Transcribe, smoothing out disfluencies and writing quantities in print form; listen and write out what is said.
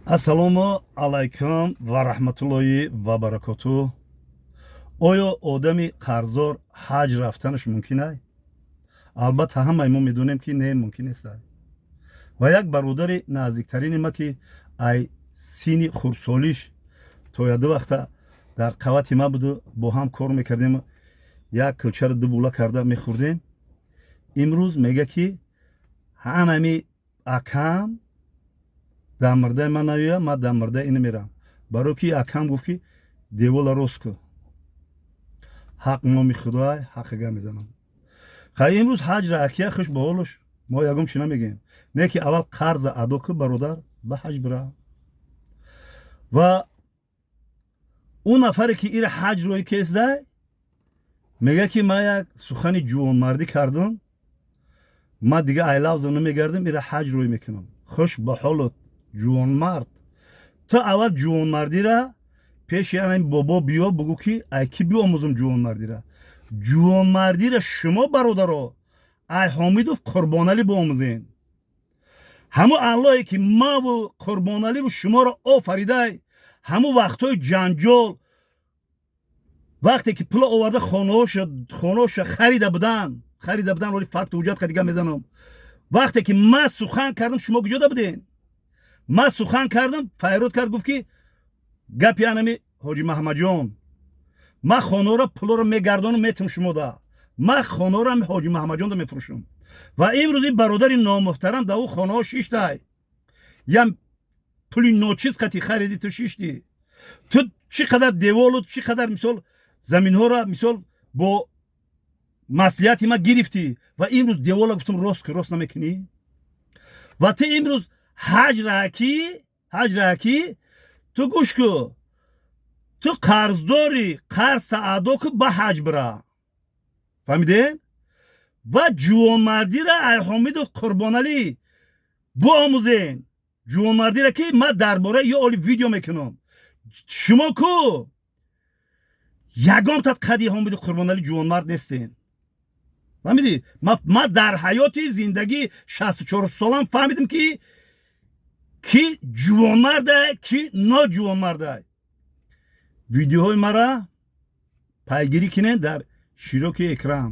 Ассалому алайкум ва раҳматуллоҳи ва баракоту. Оё одами қарздор ҳаҷ рафтанаш мумкин ай? Албатта, ҳамаи мо медонем, ки не, мумкин нест. Ва як бародари наздиктарини ма, ки ай синни хурдсолиш то яду вақта дар қавати ма буду, бо ҳам кор мекардем, як кӯлчаро ду була карда мехӯрдем, имрӯз мега, ки ҳанами акам дар мурдаи ман наёя, ман дар мурдаи ина мерам, барои ки акам гуфт, ки девола рост ку. Ҳақ номи худоай, ҳаққа гап мезанам. Хай, имрӯз ҳаҷра акия, хуш ба ҳолуш, мо ягон чи намегӯем, не ки аввал қарза адо ку, бародар, ба ҳаҷ бира. Ва ӯ нафаре, ки ира ҳаҷ рӯи кесдай, мега, ки ман як сухани ҷувонмардӣ кардам, ман дига айлавза намегардам, ира ҳаҷ рӯй мекунам. Хуш ба ҳолот, ҷувонмард. Ту аввал ҷувонмардира пеши анами бобо биё, бугӯ, ки ай ки биомӯзам ҷувонмардира. Ҷувонмардира шумо, бародаро, ай Ҳомидов Қурбоналӣ биомӯзен. Ҳамун Аллоҳе, ки маву Қурбоналиву шуморо офаридай, ҳамун вақтҳои ҷанҷол, вақте ки пула оварда, хонаҳоша харида будан, оли факту ҳуҷҷат хадига мезанам. Вақте ки ман сухан кардам, шумо куҷода буден? Ман сухан кардам, файрод кард, гуфт, ки гапи анами Ҳоҷи Маҳамаҷон, ман хонаро, пулоро мегардонам, метам шумода, ман хонаро Ҳоҷи Маҳамаҷонда мефурӯшам. Ва имрӯз ин бародари номуҳтарам дар ӯ хонаҳо шиштай, ям пули ночиз қати хариди, ту шишти. Ту чӣ қадар деволу, чӣ қадар, мисол, заминҳоро, мисол, бо маслиҳати ман гирифтӣ ва имрӯз девола гуфтам, рост ки рост намекунӣ. Ва ту имрӯз ҳаҷра ки ту гӯш ку, ту қарздорӣ, қарза адо ку, ба ҳаҷ бира. Фаҳмидем? Ва ҷувонмардира ай Ҳомидов Қурбоналӣ биомӯзен, ҷувонмардира, ки ман дар бораи ё оли видео мекунам. Шумо ку ягон тат қади Ҳомидов Қурбоналӣ ҷувонмард нестен. Фаҳмидӣ? Ман дар ҳаёти зиндагӣ 64 солам фаҳмидам, ки ки ҷувонмардай, ки ноҷувонмардай. Видеоҳои мара пайгирӣ кунед дар широки экран.